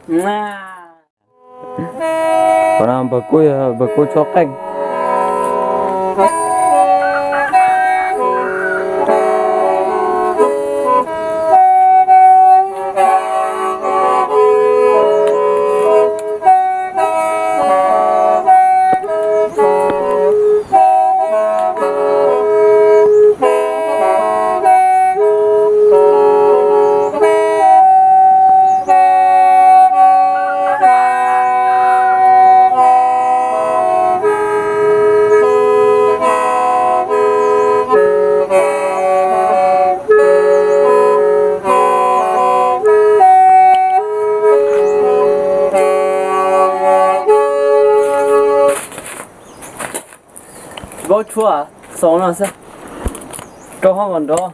Qhov no npawg Kub, npawg Kub tshuab qeej. Vaub tshuab xaus no xwb, rau hauv nrov.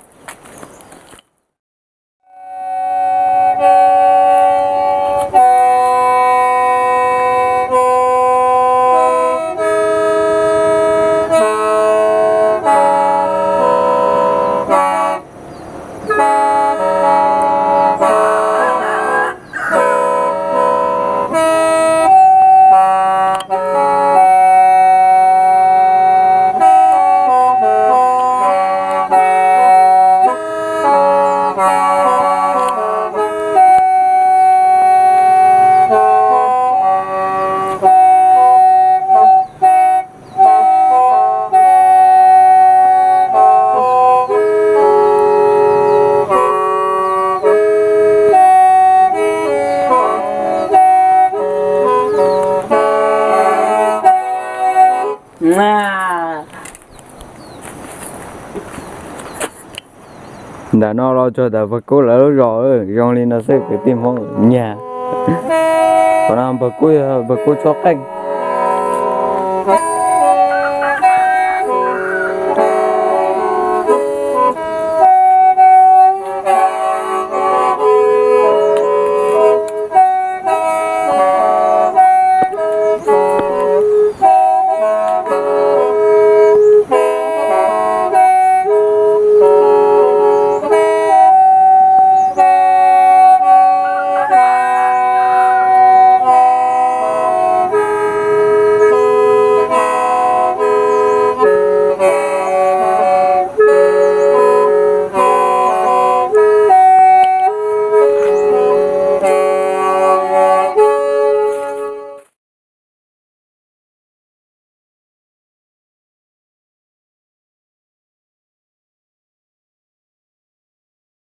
Ntawm no los txog ntawm npawg Kub lawv lub zos, zoo li no xwb kwv tij Hmoob nyag. Qhov no npawg Kub, npawg Kub tshuab qeej.